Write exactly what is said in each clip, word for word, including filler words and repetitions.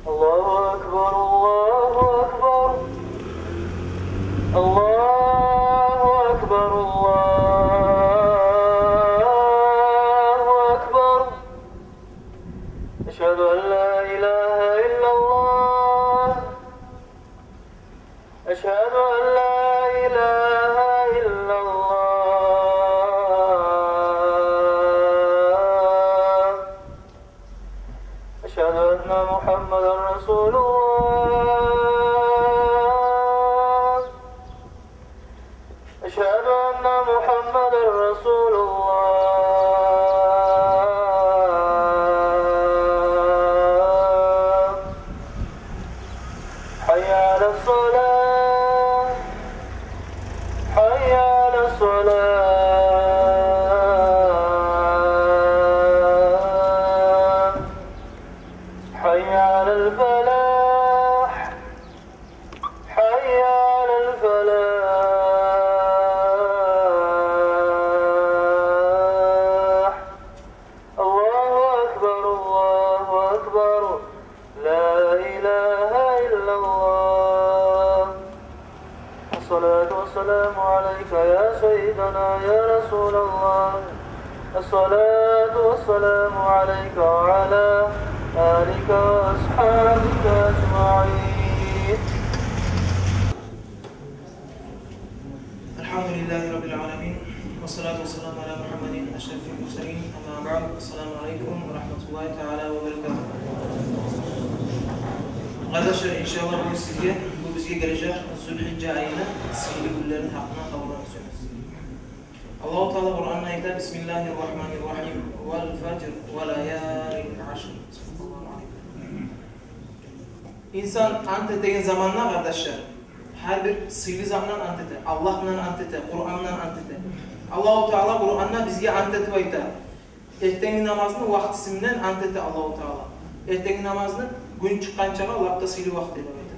الله أكبر، الله أكبر، الله أكبر، الله أكبر. أشهد أن لا إله إلا الله. أشهد أن لا إله إلا الله. أشهد أن محمدا رسول الله. أشهد أن محمدا رسول الله. حي على الصلاة. حي على الصلاة. حي على الفلاح. حي على الفلاح. الله أكبر، الله أكبر. لا إله إلا الله. الصلاة والسلام عليك يا سيدنا يا رسول الله. الصلاة والسلام عليك وعلى آلك وأصحابك أجمعين. الحمد لله رب العالمين، والصلاة والسلام على محمد أشرف المرسلين. أما بعد، السلام عليكم ورحمة الله تعالى وبركاته. Къардашлар, иншааллагь, бугюн сизге, бу бизге гележек Зулгьижжа айны сыйлы гюнлерини гьакъында хабарлар этежекбиз. Аллагьу Таала Къуранда айта: بسم الله الرحمن الرحيم، والفجر، وليال عشر. Инсан ант этеген заманда, къардашлар, гьар бир сыйлы затдан ант эте, Аллагь булан ант эте, Къуран булан ант эте. Аллагьу Таала Къуранда бизге ант этип айта. Эртенги намазны вакътиси булан ант эте Аллагьу Таала. Эртенги намазны гюн чыкъгъанчагъа лап да сыйлы вакъти деп айта.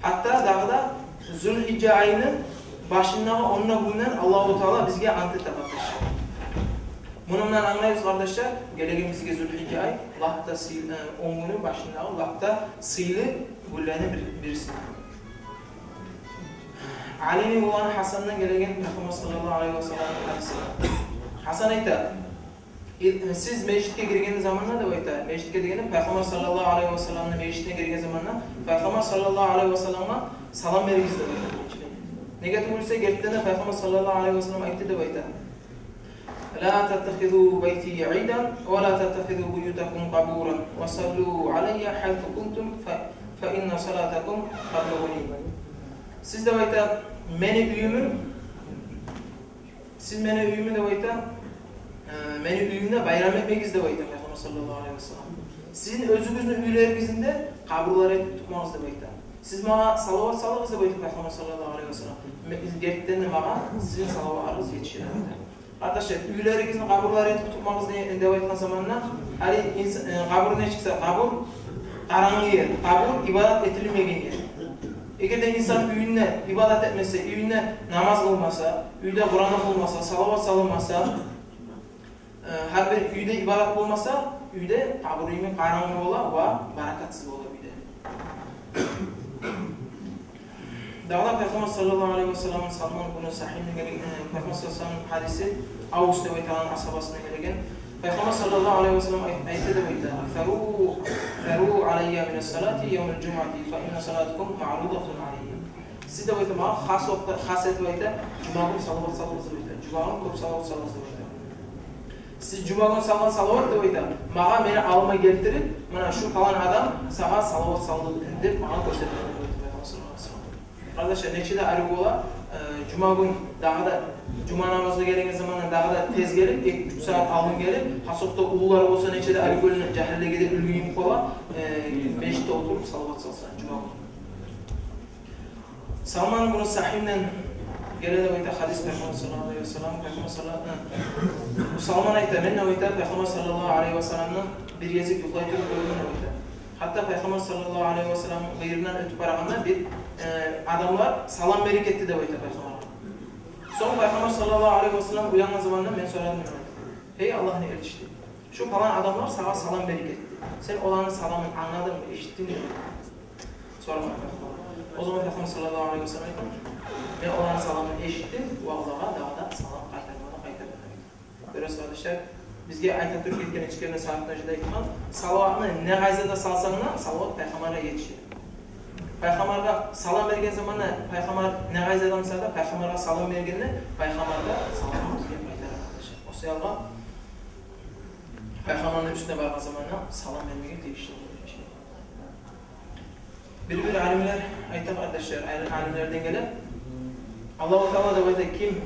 Гьатта дагъы да Зулгьижжа айны башындагъы он да гюнден Аллагьу Таала бизге ант эте, къардашлар. Муну булан англайбыз, къардашлар, гелеген бизге Зулгьижжа ай лап да сый-, э, он гюню башындагъы лап да сыйлы гюнлени бир-, бириси. Алини уланы Гьасандан гелеген Пайхаммар саллаллагьу алайгьи васалламны гьадиси. Гьасан айта: «Э, сиз межитге гирген заманда, — деп айта, — межитге дегени Пайхаммар саллаллагьу алайгьи васалламны межитине гирген заманда, Пайхаммар саллаллагьу алайгьи васалламгъа салам беригиз, — деп айта. — Неге тюгюл эсе, гертиден де Пайхаммар саллаллагьу алайгьи васаллам айтды, — деп айта. — لا تتخذوا بيتي عيدا ولا تتخذوا بيوتكم قبورا وصلوا علي حيث كنتم ف-, فإن صلاتكم تبلغني». Сиз, — деп айта, — мени уьюмню, сиз мени уьюмню, — деп айта, — э, мени уьюмде байрам этмегиз, — деп айта Пайхаммар саллаллагьу алайгьи васаллам. — Сизин оьзюгюзню уьйлеригизни де къабурлар этип тутмагъыз, — деп айта. — Сиз магъа салават салыгъыз, — деп айта Пайхаммар саллаллагьу алайгьи васаллам, — ме-, гертиден де магъа сизин салаватларыгъыз етише, — деп айта. Къардашлар, уьйлеригизни къабурлар этип тутмагъыз не-, деп айтгъан заманда, гьали инс-, э, къабур нечик буса, къабур къарангы ер, къабур ибадат этилмеген ер. Эгер де инсан уьюнде ибадат этмесе, уьюнде намаз къылмаса, уьйде Къуран охулмаса, салават салынмаса, э, гьар бир уьйде ибадат болмаса, уьйде къабур йимик къарангы бола ва баракатсыз бола уьйде. Дагъы да Пайхаммар саллаллагьу алайгьи васалламны, Салман бну Сагьимден геле-, э, Пайхаммар саллаллагьу алайгьи васаллам гьадиси, Авс деп айтагъан асгьабасындан гелеген. Пайхаммар саллаллагьу алайгьи васаллам айт-, айтды деп айта: «أكثروا، أكثروا علي من الصلاة يوم الجمعة فإن صلاتكم معروضة علي». Сиз, — деп айта, — магъа хас вакътиде, хас этип айта, жума гюн салават салыгъыз, — деп айта. — Жума гюн кёп салават салыгъыз, — деп айта. — Сиз жума гюн салгъан салават, — деп айта, — магъа мени алдыма гелтирип, муна шу палан адам сагъа салават салды деп магъа гёрсетип, — деп айта Пайхаммар саллаллагьу алайгьи васаллам. Къардашлар, нече де арив бола, э, жума гюн дагъы да, жума намазгъа гелеген заманда дагъы да тез гелип, эки-уьч сагьат алдын гелип, хасокъда уллулар болса, нече де арив гёрюне, жагьиллеге де уьлгю йимик бола, э, межитде олтуруп салават салса жума гюн. Салман бну Сагьимден геле деп айта гьадис, Пайхаммар саллаллагьу алайгьи васаллам, Пайхаммар салла-, э, бу Салман айта: «Мен, — деп айта, — Пайхаммар саллаллагьу алайгьи васалламны бир гезик юхлай туруп гёрдюм, — деп айта. — Гьатта Пайхаммар саллаллагьу алайгьи васаллам къырыйындан оьтюп барагъанда бир, э, адамлар салам берип гетди, — деп айта, — Пайхаммаргъа. Сонг Пайхаммар саллаллагьу алайгьи васаллам уянгъан заманда мен сорадым, — деп айта, — гьей Аллагьны элчиси, Шу палан адамлар сагъа салам берип гетди. Сен оланы саламын англадынгмы, эшитдингми?» — деп сорагъан. О заман Пайхаммар саллаллагьу алайгьи ва саллам айтгъан: «Мен оланы саламын эшитдим, ва олагъа дагъы да салам къайтармагъа къайтардым», — деп. Гёресиз, къардашлар, бизге айта туруп гетген эчкени сагьатына жыда айтгъан: салаватны не къайда да салсанг да, салават Пайхаммаргъа етише. Пайхаммаргъа салам берген заманда, Пайхаммар не къайда да болса да, Пайхаммаргъа салам бергенде, Пайхаммар да саламны бизге къайтара, къардашлар. О саялы Пайхаммарны уьстюне баргъан заманда салам бермеге тийишли болур. Бир-бир алимлер айта, къардашлар, айры алимлерден геле. Аллагьу Таала деп айта, ким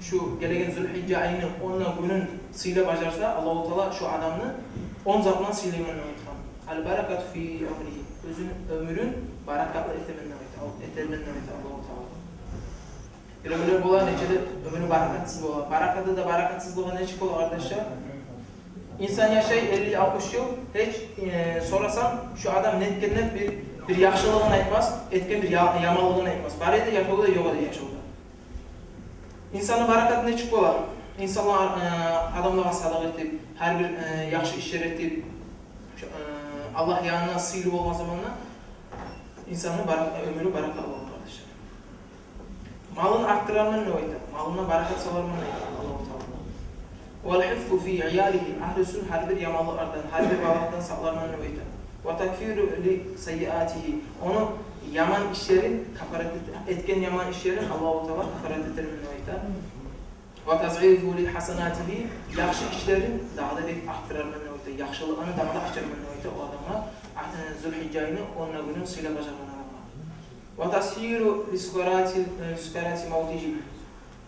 шу гелеген Зулгьижжа айны он да гюнюн сыйлап бажарса, Аллагьу Таала шу адамны он зат булан сыйлайман деп айтгъан. «Ал-баракату фи умригьи», оьзюню оьмюрюн баракатлы этемен деп айта, ал-, этермен деп айта Аллагьу Таала. Биревлер бола, нече де оьмюрю баракатсыз бола. Баракаты да баракатсызлыгъы нечик бола, къардашлар? Инсан яшай элли-алтмыш йыл, гьеч, э, сорасанг, шу адам не этген деп бир, бир яхшылыгъын айтмас, этген бир я-, яманлыгъын айтмас. Бар эди яшавда, ёкъ эди яшавда. Инсанны баракаты нечик бола? Инсанлар, э, адамлагъа садагъа этип, гьар бир, э, яхшы ишлер этип, шу, э, Аллагь янына сыйлы болгъан заманда инсанны барак-, оьмюрю баракатлы бола, къардашлар. Малын артдырарман деп айта, малына баракат саларман деп айта Аллагьу Таала. «Вал-гьифзу фи иялигьи», агьлюсюн гьар бир яманлыкълардан, гьар бир балагьдан сакъларман деп айта. «Ва такфиру ли саййиатигьи», ону яман ишлерин кафарат эт-, этген яман ишлерин Аллагьу Таала кафарат этермен деп айта. «Ва тазъифу ли гьасанатигьи», яхшы ишлерин дагъы да бек артдырарман деп айта, яхшылыгъын дагъы да артдырарман деп айта о адамгъа, а, э, Зулгьижжа айны он да гюнюн сыйлап бажаргъан адамгъа. «Ва тасгьиру ли сукарати, э, сукарати мавтигьи».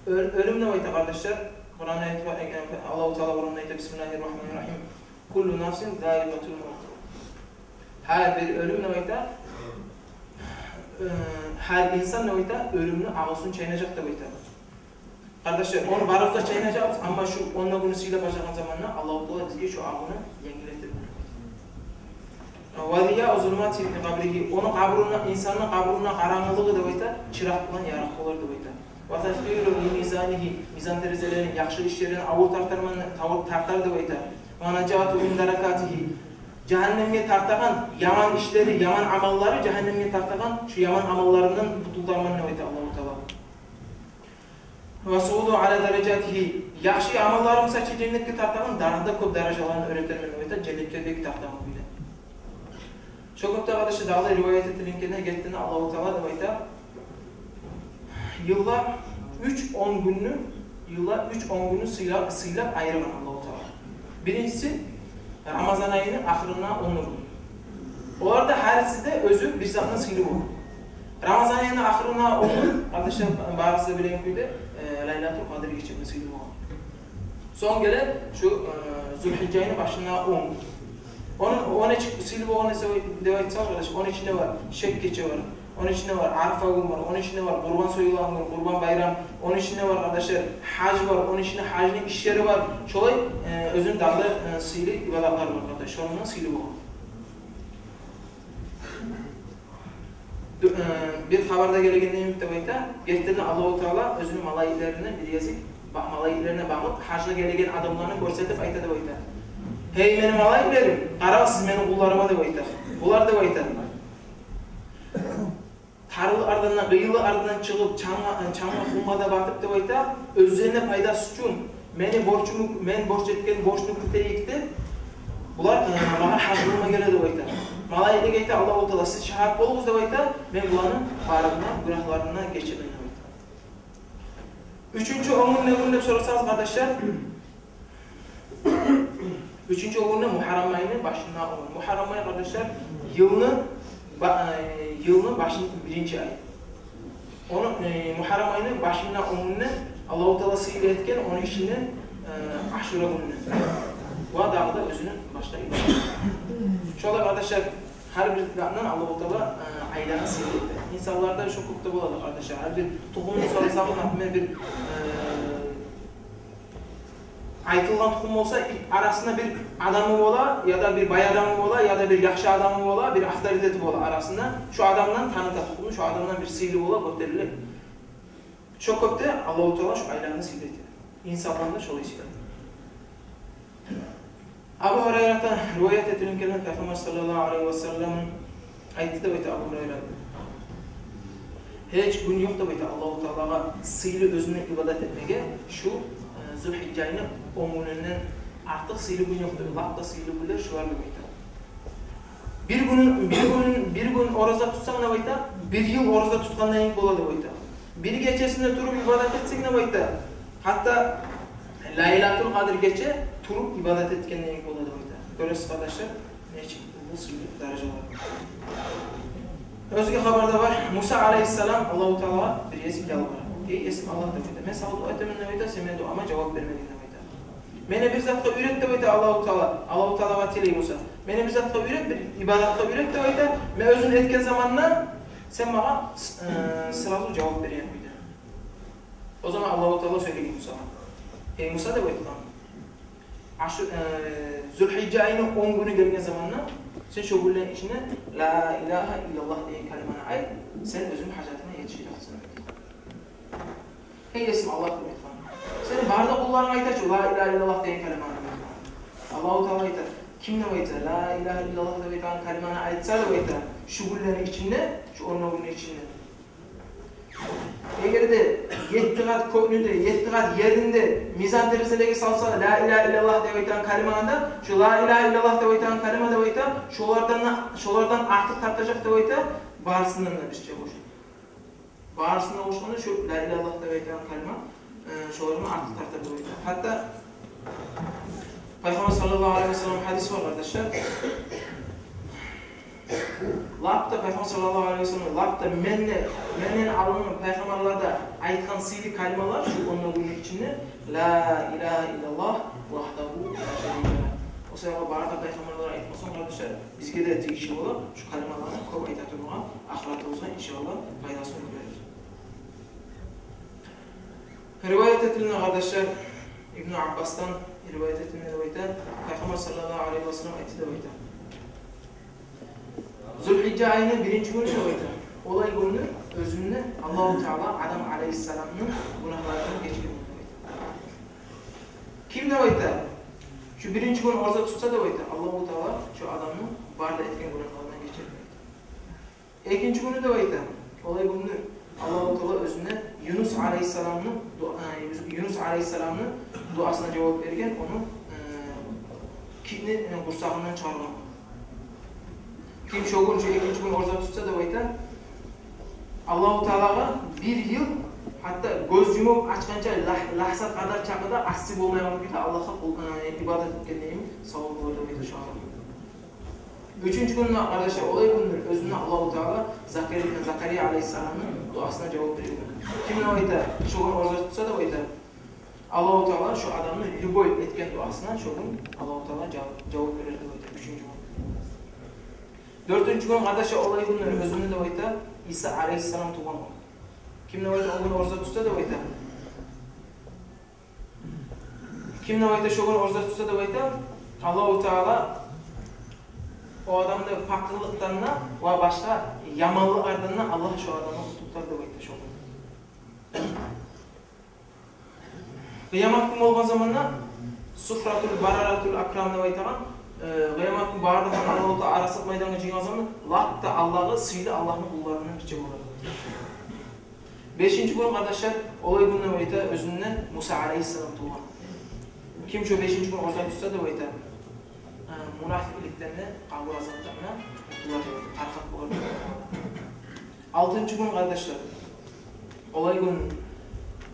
Оь-, оьлюм деп айта, къардашлар. Къуранда айта, э, э, Аллагьу Таала Къуранда айта: «Бисмиллагьир рагьманир рагьим. Куллу нафсин заикъатул мавт». Гьар бир оьлюм деп айта, э, гьар инсан деп айта, оьлюмню агъусун чайнажакъ деп айта. Къардашлар, ону барыбыз да чайнажакъбыз, амма шу он да гюнню сыйлап бажаргъан заманда Аллагьу Таала бизге шу агъуну енгиллетер. «Ва зияу зулумати къабригьи», ону къабруна, инсанны къабруна къарангылыгъы деп айта, чыракъ булан ярыкъ болар деп айта. «Ва таскилу ли мизанигьи», мизан терезелерин, яхшы ишлерин авур тартарман, тавур тартар деп айта. «Ва нажату мин даракатигьи», жагьаннемге тартагъан яман ишлери, яман амаллары, жагьаннемге тартагъан шу яман амалларындан къутултарман деп айта Аллагьу Таала. «Ва сууду ала даражатигьи», яхшы амаллары буса, женнетге тартагъан, дагъы да кёп даражаларын оьртермен деп айта, женнетге бек тартагъан кюйде. Шо кюйде, къардашлар, дагъы да риваят этилингенде, гетгенде Аллагьу Таала деп айта, йылда уьч он гюнню, йылда уьч он гюнню сыйла-, сыйлап айыргъан Аллагьу Таала. Биринчиси, Рамазан айны ахырына он гюн. Олар да гьариси де оьзю бир затына сыйлы бола. Рамазан айны ахырына он гюн, къардашлар, барыбыз да билеген кюйде, э, Лайлатул Къадр гече сыйлы болгъан. Сонг геле шу, э, Зулгьижжа айны башына он гюн. Ону, о нечик сыйлы болгъан эсе деп айтсам, къардашлар, ону ичинде бар Шек гече бар, ону ичинде бар Арфа гюн бар, ону ичинде бар Къурбан союлагъан гюн, Къурбан байрам, ону ичинде бар, къардашлар, гьаж бар, ону ичинде гьажны ишлери бар. Шолай, э, оьзюню дагъы да, э, сыйлы ибадатлар бар, къардашлар, шондан сыйлы болгъан. Ду-, э, бир хабарда гелгенде йимик деп айта, гертиден Аллагьу Таала оьзюню малайиклерине бир гезик, ба-, малайиклерине багъып, гьажгъа гелген адамланы гёрсетип айта деп айта: «Гьей, мени малайиклерим, къарагъыз сиз мени къулларыма», — деп айта. Булар деп айта, тарлы ардан, къыйынлы ардан чыгъып, чангъа, чангъа, хумгъа да батып деп айта, оьзлерине пайдасы учун, мени борчумну, мен борч этген борчну кютейик деп, булар, э, магъа гьаж къылма геле деп айта. Малайиклеге айта Аллагьу Таала: «Сиз шагьат болугъуз, — деп айта, — мен буланы барыны да гюнагьларындан гечемен», — деп айта. Уьчюнчю он гюн не гюн деп сорасагъыз, къардашлар, уьчюнчю он гюн де Мугьаррам айны башында он гюн. Мугьаррам ай, къардашлар, йылны ба-, э, йылны башын биринчи ай. Ону, э, Мугьаррам айны башында он гюнню Аллагьу Таала сыйлы этген, ону ичинде, э, Ашура гюнню. Ва дагъы да оьзюню башгъа ибадатлары. Шолай, къардашлар, гьар бир затдан Аллагьу Таала, э, айланы сыйлы эте. Инсанларда шо кёп де болады, къардашлар. Гьар бир тухумну сорасагъыз, например, бир, э, айтылгъан тухум болса, и-, арасында бир адамы бола, яда бир бай адамы бола, яда бир яхшы адамы бола, бир авторитети бола арасында. Шо адамдан таныта тухумну, шо адамдан бир сыйлы бола, гётериле. Шо кёпде Аллагьу Таала шо айланы сыйлы эте. Инсанланы да шолай сыйлы эте. Абу Гьурайратан риваят этилген, Пайхаммар саллаллагьу алайгьи васаллам айтды деп айта Абу Гьурайра: «Гьеч гюн ёкъ, — деп айта, — Аллагьу Таалагъа сыйлы оьзюне ибадат этмеге шу, э, Зулгьижжа айны он гюнюнден артыкъ сыйлы гюн ёкъ, — деп, — лап да сыйлы гюнлер шулар», — деп айта. Бир гюн, бир гюн, бир гюн ораза тутсанг, — деп айта, — бир йыл ораза тутгъандай бола, — деп айта. Бир гечесинде туруп ибадат этсенг, — деп айта, — гьатта Лайлатул Къадр гече туруп ибадат этгендей бола, — деп айта. Гёресиз, къардашлар, нечик уллу сыйлы даражалар. Оьзге хабарда бар, Муса алайгьиссалам Аллагьу Таалагъа бир гезик ялбара. «Эй Есим Аллагь, — деп айта, — мен сагъа дуа этемен, — деп айта, — сен мени дуама жавап бермединг, — деп айта. — Мени бир затгъа уьйрет, — деп айта Аллагьу Таала, Аллагьу Таалагъа тилей Муса. — Мени бир затгъа уьйрет, бир ибадатгъа уьйрет, — деп айта, — мен оьзюн этген заманда сен магъа, э, сразу жавап береген кюйде». О заман Аллагьу Таала сёйлеген Мусагъа: «Эй Муса, — деп айтгъан, — ашу, э, Зулгьижжа айны он гюню гелген заманда сен шо гюнлени ичинде ла илагьа иллаллагь деген калиманы айт, сен оьзюнг гьажатынга етишежексен». «Эй Есим Аллагь, — деп айтгъан, — сени бары да къулларынг айта чы ла илагьа иллаллагь деген калиманы», — деп айтгъан. Аллагьу Таала айта: «Ким, — деп айта, — ла илагьа иллаллагь деп айтагъан калиманы айтса, — деп айта, — шу гюнлени ичинде, шу он гюнню ичинде, эгер де етти къат кёкню де, етти къат ерни де мизан терезелеге салса, ла илагьа иллаллагь деп айтагъан калиманы да, шу ла илагьа иллаллагь деп айтагъан калима, — деп айта, — шолардан да, шолардан артыкъ тартажакъ, — деп айта, — барысындан да бирче къошуп. Барысына къошгъанда шу ла илагьа иллаллагь деп айтагъан калима, э, шолардан артыкъ тартар», — деп айта. Гьатта Пайхаммар саллаллагьу алайгьи васаллам гьадис бар, къардашлар. Лап да Пайхаммар саллаллагьу алайгьи васаллам, лап да менден, менден алдынгъы пайхаммарлар да айтгъан сыйлы калималар шу он гюнню ичинде: «Ла илагьа иллаллагь вагьдагьу ла шарика лагь». О саялы бары да пайхаммарлар айтгъан сонг, къардашлар, бизге де тийишли бола шу калималаны кёп айта турмагъа, ахыратыбызгъа, иншааллагь, пайдасын гёрербиз. Риваят этилген, къардашлар, Ибну Аббасдан риваят этилген деп айта, Пайхаммар саллаллагьу алайгьи васаллам айтды деп айта: «Зулгьижжа айны биринчи гюню, — деп айта, — олай гюндюр, оьзюнде Аллагьу Таала Адам алайгьиссаламны гюнагьларындан гечген», — деп айта. «Ким, — деп айта, — шу биринчи гюн ораза тутса, — деп айта, — Аллагьу Таала шу адамны бары да этген гюнагьларындан гечер», — деп айта. «Экинчи гюню, — деп айта, — олай гюндюр, Аллагьу Таала оьзюнде Юнус алайгьиссаламны дуа-, э, Юнус алайгьиссаламны дуасына жавап берген, ону, э, китни, э, къурсагъындан чыгъаргъан. Ким шо гюн, шу экинчи гюн ораза тутса, — деп айта, — Аллагьу Таалагъа бир йыл, гьатта гёз юмуп ачгъанча лагь-, лагьза къадар чакъы да асси болмайгъан кюйде Аллагьгъа къул-, э, ибадат этгендейин савабы бар», — деп айта шо адамгъа. Уьчюнчю гюн, къардашлар, олай гюндюр, оьзюнде Аллагьу Таала Закари-, Закария алайгьиссаламны дуасына жавап берген. «Ким, — деп айта, — шо гюн ораза тутса, — деп айта, — Аллагьу Таала шо адамны любой этген дуасына шо гюн Аллагьу Таала жав-, жавап берер», — деп айта, уьчюнчю гюн. Дёртюнчю гюн, къардашлар, олай гюндюр, оьзюнде, — деп айта, — Иса алайгьиссалам тувгъан гюн. Ким, — деп айта, — о гюн ораза тутса, — деп айта, — ким, — деп айта, — шо гюн ораза тутса, — деп айта, — Аллагьу Таала о адамны пакъырлыкъдан да ва башгъа яманлыкълардан да Аллагь шо адамны къутгъарар», — деп айта, шо гюн. Къыямат гюн болгъан заманда, суфратул бараратул акрам деп айтагъан, э, къыямат гюн бары да Аллагьу Таала арасат майдангъа жыйгъан заманда, лап да Аллагьгъа сыйлы Аллагьны къулларындан бирче болар. Бешинчи гюн, къардашлар, олай гюн деп айта, оьзюнде Муса алайгьиссалам тувгъан. Ким шо бешинчи гюн ораза тутса, — деп айта, — э, мунафикъликден де, къабур азаптарындан къутулар, таркъат болар. Алтынчы гюн, къардашлар, олай гюн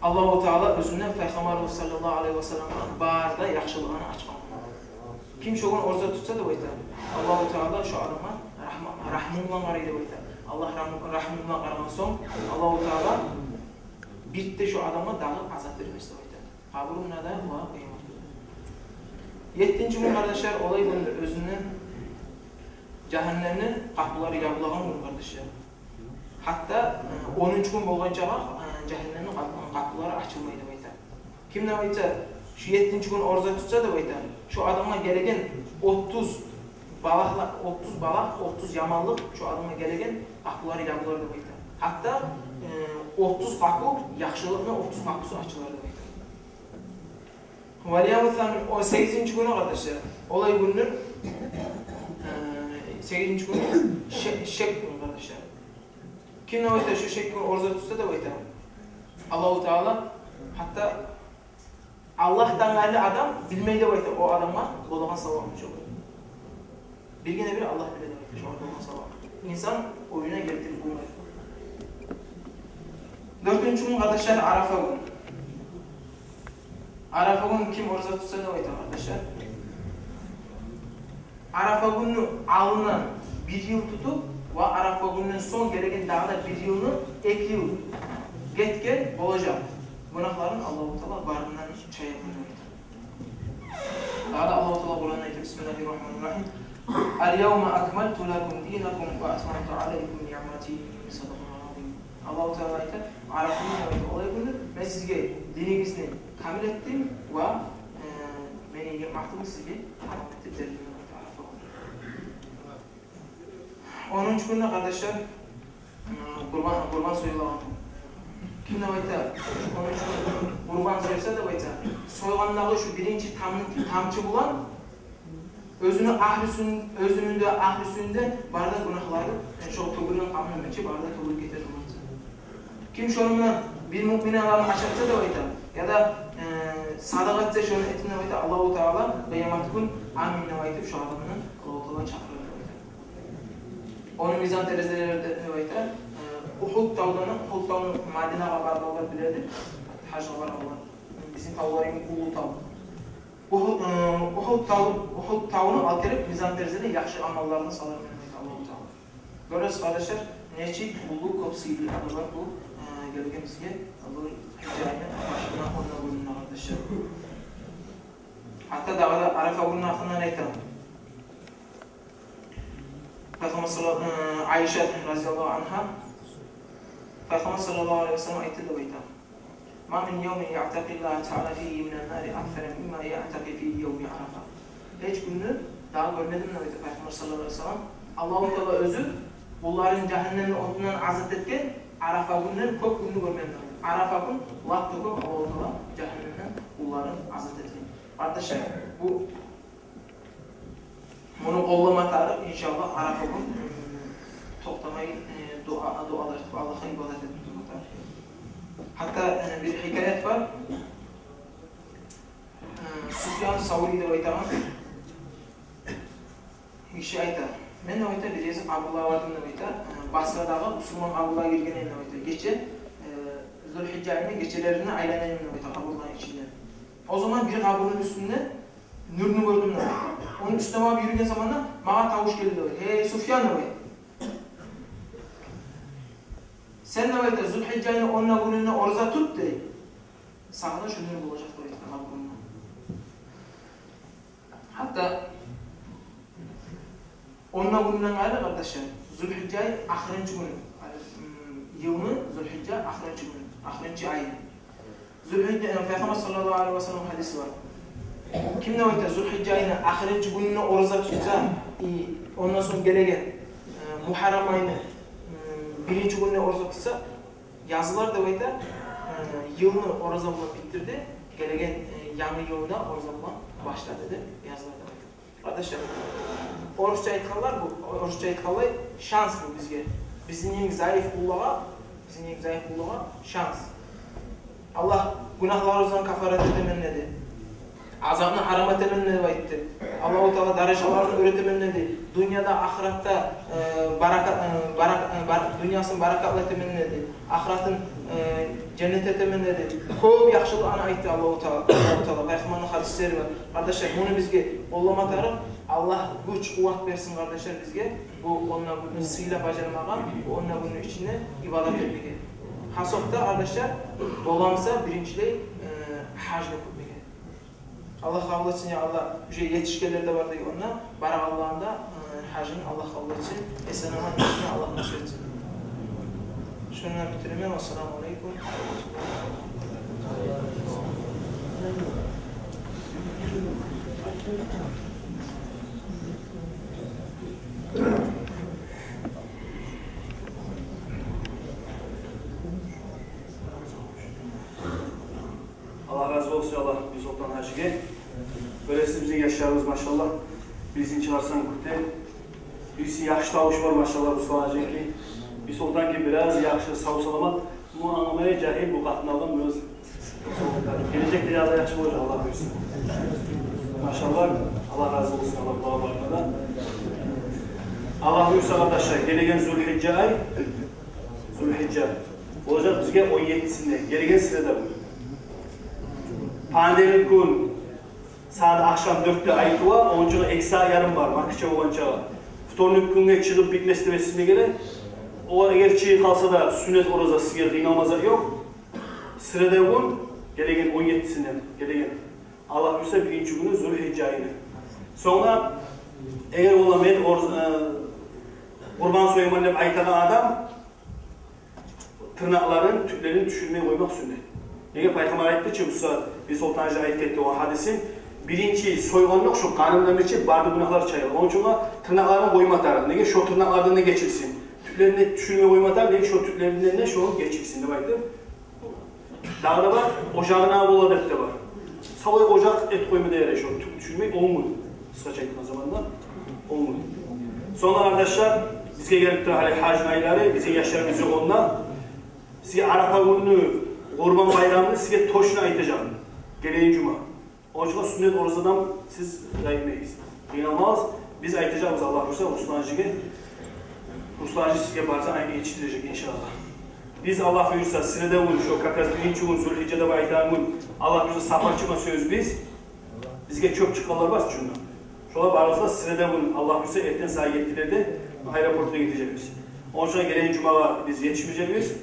Аллагьу Таала оьзюнде Пайхаммарыбыз саллаллагьу алайгьи васалламгъа бары да яхшылыгъын ачгъан. Ким шо гюн ораза тутса, — деп айта, — Аллагьу Таала шо адамгъа рагьма-, рагьму булан къарай, — деп айта. — Аллагь рагьму, рагьму булан къарагъан сонг, Аллагьу Таала бирт де шо адамгъа дагъы азап бермес, — деп айта. Къабурунда да ва къыяматда да. Еттинчи гюн, къардашлар, олай гюндюр, оьзюнде жагьаннемни къапулары ябылагъан гюн, къардашлар. Гьатта, э, онунчу гюн болгъанчагъа, э, жагьаннемни къап-, къапулары ачылмай, — деп айта. Ким, — деп айта, — шо еттинчи гюн ораза тутса, — деп айта, — шо адамгъа гелеген отуз балагьла-, отуз балагь, отуз яманлыкъ шо адамгъа гелеген къапулары ябылар, — деп айта. — Гьатта, э, отуз къапу, яхшылыкъны отуз къапусу ачылар, — деп айта. Вал явму самин, о сегизинчи гюню, къардашлар. Олай гюндюр, э, сегизинчи гюню шек, шек гюн, къардашлар. Ким де айта, шу шек гюн ораза тутса деп айта, Аллагьу Таала, гьатта Аллагьдан къайры адам билмей деп айта, о адамгъа болагъан савабын чы. Биргине-бир Аллагь биле деп айта шогъар болагъан савабын. Инсан оюна гелтирип болмай. Дёртюнчю гюн, къардашлар, Арафа гюн. Арафа гюн ким ораза тутса деп айта, къардашлар, Арафа гюнню алдындан бир йыл тутуп ва Арафа гюнден сонг гелеген дагъы да бир йылны, эки йыл гетген болажакъ гюнагьларын Аллагьу Таала барындан чая деп айта. Дагъы да Аллагьу Таала Къуранда айта: Бисмиллагьи ррагьмани ррагьим. Ал явма акмалту лакум динакум ва атмамту алайкум ниъмати. Садакъаллагьул азим. Аллагьу Таала айта: Арафа гюн деп айта олай гюндюр, мен сизге динигизни камил этдим ва, э, мени ниъматымны сизге тамам этип бердим деп айта Арафа гюн. Онунчу гюнде, къардашлар, м, къурбан, къурбан союлагъан. Ким деп айта, онунчу гюн къурбан сойса деп айта, сойгъандагъы шу биринчи тамны, тамчы булан оьзюню агьлюсюн, оьзюню де, агьлюсюню де бары да гюнагьлары, э, шо тёгюлген къанны бирче бары да тёгюлюп гетер деп айта. Ким шону булан бир муъмин адамны ашатса деп айта, яда, э, садагъа этсе шону этин деп айта, Аллагьу Таала къыямат гюн амин деп айтып шо адамны Аллагьу Таала чакъырар деп айта. Ону мизан терезелери де, деп айта, э, Угьуд тавдан, Угьуд тавну Мадинагъа баргъанлар биледир, гьажгъа баргъанлар. Бизин тавлар йимик уллу тав. Угьуд, э, Угьуд тав, Угьуд тавну алып гелип, мизан терезеде яхшы амалларынгны салар деп айта Аллагьу Таала. Гёресиз, къардашлар, нечик уллу, кёп сыйлы адамлар бу, э, гелген бизге бу гьижрийни башында онда гюнюнде, къардашлар. Гьатта дагъы да Арафа гюнню гьакъындан айтаман. Пайхаммар салла-, э, Айша разияллагьу ангьа, Пайхаммар саллаллагьу алайгьи ва саллам айтды деп айта: Ма мин явмин яътакъиллагьу таала фигьи минан-нари аксара мимма яътакъи фи явми Арафа. Гьеч гюнню дагъы гёрмедим деп айта Пайхаммар саллаллагьу алайгьи ва саллам, Аллагьу Таала оьзю къулларын жагьаннемни отундан азат этген Арафа гюнден кёп гюнню гёрмедим деп айта. Арафа гюн лап да кёп Аллагьу Таала жагьаннемден къулларын азат этген. Къардашлар, бу Муну къоллама тарыкъ, иншаллагь, Арафа гюн, м, токътамай, э, дуа, дуалар этип, Аллагьгъа ибадат этип турма тарыкъ. Гьатта, э, бир хикаят бар. Э, Суфьян Саври деп айтагъан гиши айта: мен, деп айта, бир гезик къабурлагъа бардым, деп айта, э, Басрадагъы бусурман къабурлагъа гирген эдим, деп айта. Гече, э, Зулгьижжа айны гечелерин айлана эдим, деп айта, къабурланы ичинде. О заман бир къабурну уьстюнде нюрню гёрдюм, деп айта. Ону уьстюне барып юрюген заманда магъа тавуш гелди, деп айта: «Гьей, Суфьян, — деп айта, — сен, — деп айта, — Зулгьижжа айны онда гюнюнде ораза тут, — дей. — Сагъа да шу нюр болажакъ, — деп айта, — къабурунда». Гьатта онда гюнюнден къайры, къардашлар, Зулгьижжа ай ахырынчы гюню, м, йылны Зулгьижжа ахырынчы гюню, ахырынчы айы. Зулгьижжа, э, Пайхаммар саллаллагьу алайгьи ва саллам гьадиси бар. Ким, деп айта, Зулгьижжа айны ахырынчы гюнюнде ораза тутса, и ондан сонг гелеген, э, Мугьаррам айны, м, биринчи гюнюнде ораза тутса, язылар, деп айта, э, йылны ораза булан битдирди, гелеген, э, янгы йылны да ораза булан башлады деп язылар, деп айта. Къардашлар, орусча айтгъанлай бу, орусча айтгъанлай, шанс бу бизге. Бизин йимик заиф къуллагъа, бизин йимик заиф къуллагъа шанс. Аллагь гюнагьларыбыздан кафарат этемен деди. Азапны гьарам этемен деп айтды. Аллагьу Таала даражаларын оьретемен деди. Дюньяда, ахыратда, э, барака-, э, барак-, э, бар-, дюньясын баракатлы этемен деди. Ахыратын, э, женнет этемен деди. Кёп яхшылыкъланы айтды Аллагьу Таала, Аллагьу Таала. Пайхаммарны гьадислери бар. Къардашлар, муну бизге къоллама тарыкъ. Аллагь гюч, къуват берсин, къардашлар, бизге бу онда гюнню сыйлап бажармагъа, бу онда гюнню ичинде ибадат этмеге. Гьасокъда, къардашлар, боламса биринчилей, э, гьажгъа гетмеге. Аллагь къабул этсин, я Аллагь. Уже етишгенлер де бар дей онда. Барагъанланы да, э, гьажын Аллагь къабул этсин. Эсен-аман гетмеге Аллагь насип этсин. Шундан битиремен. Ассаламу алейкум. Аллагь рази болсун, Аллагь. Биз Солтан-гьажиге. Гёресиз, бизин яшларыбыз, машаллагь, бирисин чыгъарсанг кюте. Бириси яхшы тавушу бар, машаллагь, Руслан-гьажики. Бийсолтанки бираз яхшы, сав-саламат. Бу англама жагьил, бу къатын алгъан бираз. Гележекде де яхшы болажакъ, Аллагь буюрса. Машаллагь, Аллагь рази болсун, Аллагь, Аллагь барына да. Аллагь буюрса, къардашлар, гелеген Зулгьижжа ай, Зулгьижжа, болажакъ бизге он еттисинде, гелеген среда гюн. Понедельник гюн сагьат ахшам дёртде айтыла, онча эки сагьат ярым бар, маккача болгъанча. Вторник гюнге чыгъып битмес деп эсиме геле. Олар эгер чыгъып къалса да, сюннет ораза сизге къыйналма зат ёкъ. Среда гюн, гелеген он еттисинде, гелеген, Аллагь буюрса, биринчи гюню Зулгьижжа айны. Сонг да, эгер ола мен орз-, э, къурбан сояман деп айтагъан адам, тырнакъларын, тюклерин тюшюрмей къоймакъ сюннет. Неге, Пайхаммар айтды чы, бу сагьат Бийсолтан-гьажи айтып гетди о гьадисин. Биринчи сойгъанлыкъ шо къанындан бирче бары да гюнагьлар чайыла. Ончун да тырнакъларын къойма тарыкъ. Неге, шо тырнакълардан да гечилсин. Тюклерин де тюшюрмей къойма тарыкъ. Неге, шо тюклеринден де шо гечилсин деп айтып. Дагъы да бар, ожагъына бола деп де бар. Савлай ожакъ этип къойма да ярай шо, тюк тюшюрмей, он гюн. Къысгъача айтгъан заманда, он гюн. Сонг да, къардашлар, бизге гелип тура гьали гьажны айлары, бизин яшларыбыз ёкъ онда. Сизге Арафа гюнню, Къурбан байрамны сизге точно айтажакъ гелеген жума. Онча сюннет оразадан сиз къыйналмагъыз. Къыйналмагъыз. Биз айтажакъбыз, Аллагь буюрса, Руслан-гьажиге. Руслан-гьажи сизге барса, айтып етишдирежек, иншаллагь. Биз, Аллагь буюрса, среда гюн, шо как раз биринчи гюн Зулгьижжада деп айтагъан гюн, Аллагь буюрса, сапар чыкъма сёзбюз. Бизге чёп чыкъгъанлар бар чы онда. Шолар барыбыз да среда гюн, Аллагь буюрса, эртен сагьат еттилерде аэропортгъа гетежекбиз. Онча гелеген жумагъа биз етишмежекбиз.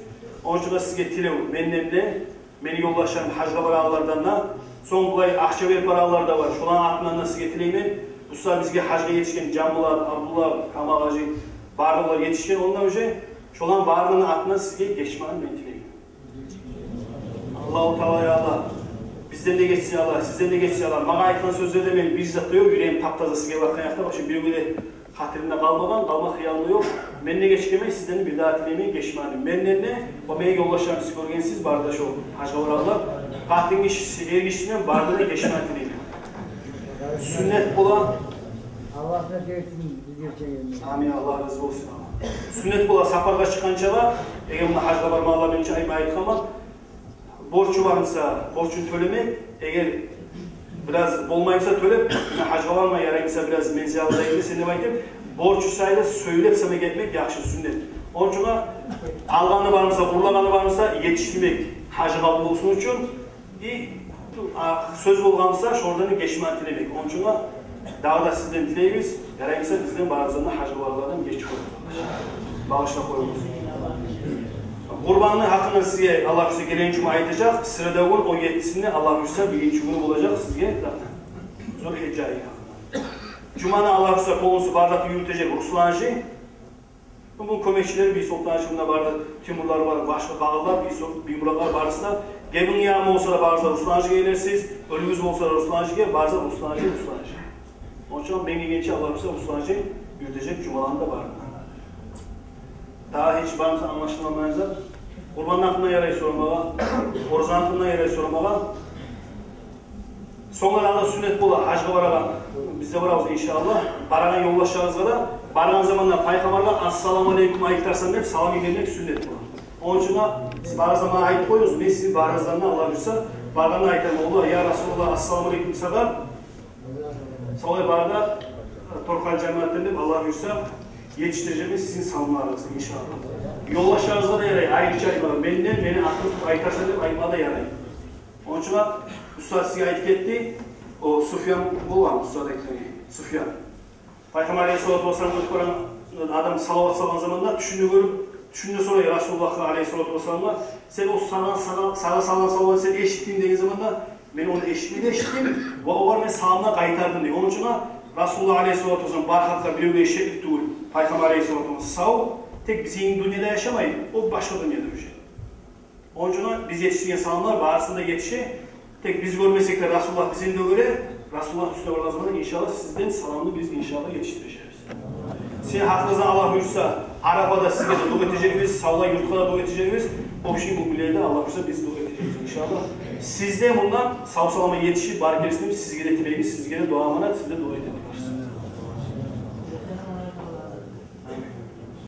Онча сизге тилев менден де, мени ёлдашларым гьажгъа барагъанлардан да, сонг булай акъча берип барагъанлар да бар. Шоланы атындан да сизге тилеймен. Бу сагьат бизге гьажгъа етишген Жамбулат, Абдулла, Камал-гьажи, барлары етишген онда уже. Шоланы барыны атындан сизге гечмагъын мен тилеймен. Аллагьу Таала, я Аллагь, бизден де гечсин, я Аллагь, сизден де гечсин, я Аллагь. Магъа айтгъан сёзлерде мен бир зат да ёкъ, юрегим тап-таза сизге бакъгъан якъда, вообще биревге де хатиримде къалмагъан, къалма хыялым да ёкъ. Мен де гечгенмен, сизден бир дагъы тилеймен гечмагъын. Менден де, о мени ёлдашларым, сиз гёргенсиз, бары да шо гьажгъа барагъанлар. Къатын гишиси, эр гишисинден бары да гечмагъын тилеймен. Сюннет бола. Аллагь да гечсин, биз гечегенде. Амин, Аллагь рази болсун. Сюннет бола, сапаргъа чыкъгъанчагъа, эгер муна гьажгъа бармагъанлар, мен чи айтма айтгъанман, борчу бар буса, борчун тёлемек, эгер бираз болмай буса тёлеп, муна гьажгъа барма ярай буса, бираз мен зиярат этейим сени деп айтып, борчу саялы сёйлеп сама гетмек яхшы, сюннет. Ончун да алгъаны бар буса, урлагъаны бар буса, етишдирмек, гьажы къабул болсун учун. И, а, сёз болгъан буса, шолардан гечмагъын тилемек. Ончун да дагъы да сизден тилейбиз, ярай буса, бизден барыбыздан да гьажгъа барагъанлардан гечип къоюгъуз. Багъышлап къоюгъуз. Къурбанны гьакъында сизге, Аллагь буюрса, гелеген жума айтажакъ. Среда гюн, он еттисинде, Аллагь буюрса, биринчи гюню болажакъ сизге Зулгьижжа айны гьакъында. Жуманы, Аллагь буюрса, полностью бары да юрютежек Руслан-гьажи. Бу кёмекчилер, Бийсолтан-гьажи, мунда бары да Тимурлар бар, башгъа къалгъанлар, Бийсо-, Биймуратлар, барысы да. Гебин ягъы болса да, барысы да Руслан-гьажиге гелерсиз, оьлюгюз болса да Руслан-гьажиге, барысы да Руслан-гьажи, Руслан-гьажи. Ончун мен гелгенче, Аллагь буюрса, Руслан-гьажи юрютежек жумаланы да барын. Дагъы гьеч бар буса англашылмагъан зат? Къурбанны гьакъында ярай сорамагъа, оразаны гьакъында ярай сорамагъа. Сонг да дагъы сюннет бола, гьажгъа барагъан, биз де барабыз, иншааллагь. Барагъан ёлдашларыгъызгъа да, барагъан заманда Пайхаммаргъа «Ассаламу алейкум» айтарсан деп салам йибермек сюннет бола. Ончун да сиз барыгъыз да магъа айтып къоюгъуз, мен сизин барыгъыздан да, Аллагь буюрса, баргъанда айтарман: «Олла, я Расулуллагь, ассаламу алейкум сагъа». Солай бары да, э, Торкъал жамиятдан деп, Аллагь буюрса, етишдирежекбиз сизин саламларыгъызны, иншааллагь. Ёлдашларыгъызгъа да ярай, айрыча айтмагъа, менден, мени атымны айтарсан деп айтмагъа да ярай. Ончун да устаз сизге айтып гетди, о Суфьян болгъан, устаз айтгъан, Суфьян. Пайхаммар алейгьиссалату вассалам оьтюп барагъан адам салават салгъан заманда тюшюнде гёрюп, тюшюнде сорай Расулуллагьгъа алейгьиссалату вассаламгъа: «Сен о сагъа, сагъа, сагъа салгъан салаватны сен эшитдинг?» — деген заманда, «Мен ону эшитмей де эшитдим, ва огъар мен саламны къайтардым», — дей. Ончун да Расулуллагь алейгьиссалату вассалам бар гьакъда биревге шеклик тюгюл, Пайхаммар алейгьиссалату вассалам сав, тек бизин дюньяда яшамай, о башгъа дюньяда уже. Ончун да биз етишдирген саламлар барысына да етише. Тек биз гёрмесек де, Расулуллагь бизин де гёре. Расулуллагь уьстюне баргъан заманда, иншааллагь, сизден саламны биз, иншааллагь, етишдирежекбиз. Сизин гьакъыгъызда, Аллагь буюрса, Арафада сизге де дуа этежекбиз, савлай юртгъа да дуа этежекбиз. Общий муъминлеге де, Аллагь буюрса, биз дуа этежекбиз, иншааллагь. Сиз де мундан сав-саламат етишип барып гелесиз деп сизге де тилейбиз, сизге де дуа аманат, сиз де дуа этигиз.